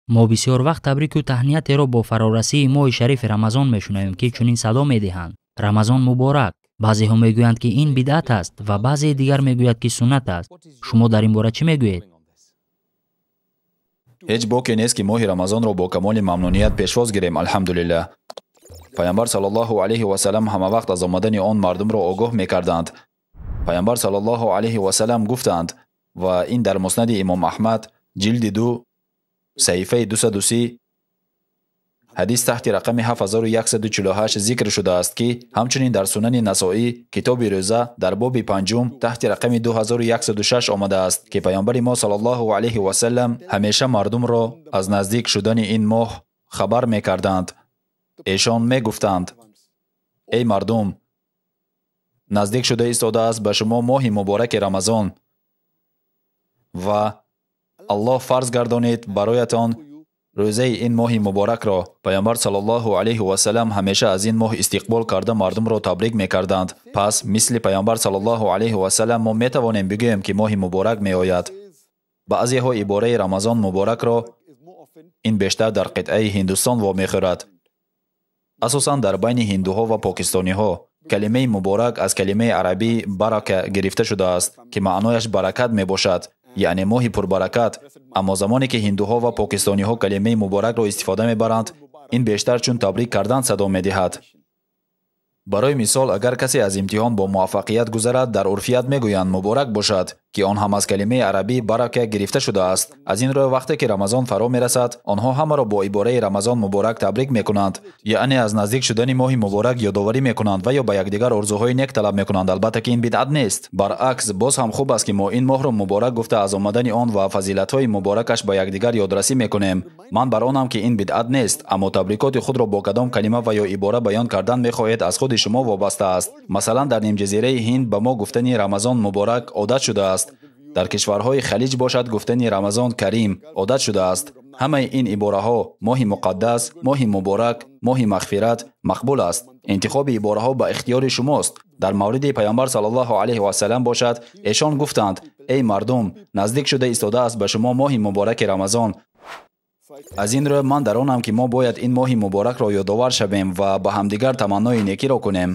Мо бисёр вақт табрику таҳниятеро бо фарорасии моҳи шарифи Рамазон мешунавем, ки чунин садо медиҳанд: Рамазон муборак. Баъзеҳо мегӯянд, ки ин бидъат аст ва баъзеи дигар мегӯяд, ки суннат аст. Шумо дар ин бора чӣ мегӯед? Ҳеҷ боке нест, ки моҳи Рамазонро бо камоли мамнуният пешвоз гирем. Алҳамдулиллаҳ. Пайғамбар саллаллоҳу алайҳи васаллам ҳама вақт аз омадани он мардумро огоҳ мекарданд. Пайғамбар саллаллоҳу алайҳи васаллам гуфтанд, ва ин дар муснади имом Аҳмад, ҷилди 2, саҳифаи 230, ҳадис таҳти рақами 7148 зикр шудааст, ки ҳамчунин дар сунани Насоӣ, китоби рӯза, дар боби панҷум таҳти рақами 2106 омадааст, ки пайғамбари мо саллаллоҳу алайҳи васаллам ҳамеша мардумро аз наздик шудани ин моҳ хабар мекарданд. Эшон мегуфтанд: эй мардум, наздик шуда истодааст ба шумо моҳи мубораки Рамазон ва Аллоҳ фарз гардонид бароятон рӯзаи ин моҳи муборакро. Пайғамбар саллаллоҳу алайҳи васаллам ҳамеша аз ин моҳ истиқбол карда мардумро табрик мекарданд. Пас мисли пайғамбар саллаллоҳу алайҳи васаллам мо метавонем бигӯем, ки моҳи муборак меояд. Баъзеҳо ибораи Рамазон муборакро ин бештар дар қитъаи Ҳиндустон вомехӯрад, асосан дар байни ҳиндуҳо ва покистониҳо. Калимаи муборак аз калимаи арабӣ барака гирифта шудааст, ки маънояш баракат мебошад, яъне моҳи пурбаракат. Аммо замоне ки ҳиндуҳо ва покистониҳо калимаи муборакро истифода мебаранд, ин бештар чун табрик кардан садо медиҳад. Барои мисол, агар касе аз имтиҳон бо муваффақият гузарад, дар урфият мегӯянд муборак бошад, ки он ҳам аз калимаи арабӣ барака гирифта шудааст. Аз ин рӯ вақте ки Рамазон фаро мерасад, онҳо ҳамаро бо ибораи Рамазон муборак табрик мекунанд, яъне аз наздик шудани моҳи муборак ёдоварӣ мекунанд ва ё ба якдигар орзуҳои нек талаб мекунанд. Албатта ки ин бидъат нест. Баръакс, боз ҳам хуб аст, ки мо ин моҳро муборак гуфта аз омадани он ва фазилатҳои муборакаш ба якдигар ёдрасӣ мекунем. Ман бар онам, ки ин бидъат нест, аммо табрикоти худро бо кадом калима ва ё ибора баён кардан мехоҳед, аз худи шумо вобаста аст. Масалан, дар нимҷазираи Ҳинд ба мо гуфтани Рамазон муборак одат шудааст. Дар кишварҳои Халиҷ бошад, гуфтани Рамазон карим одат шудааст. Ҳамаи ин ибораҳо моҳи муқаддас, моҳи муборак, моҳи мағфират мақбул аст. Интихоби ибораҳо ба ихтиёри шумост. Дар мавриди пайғамбар саллаллоҳу алайҳи васаллам бошад, эшон гуфтанд: эй мардум, наздик шуда истодааст ба шумо моҳи мубораки Рамазон. Аз ин рӯ ман дар онам, ки мо бояд ин моҳи муборакро ёдовар шавем ва ба ҳамдигар таманнои некиро кунем.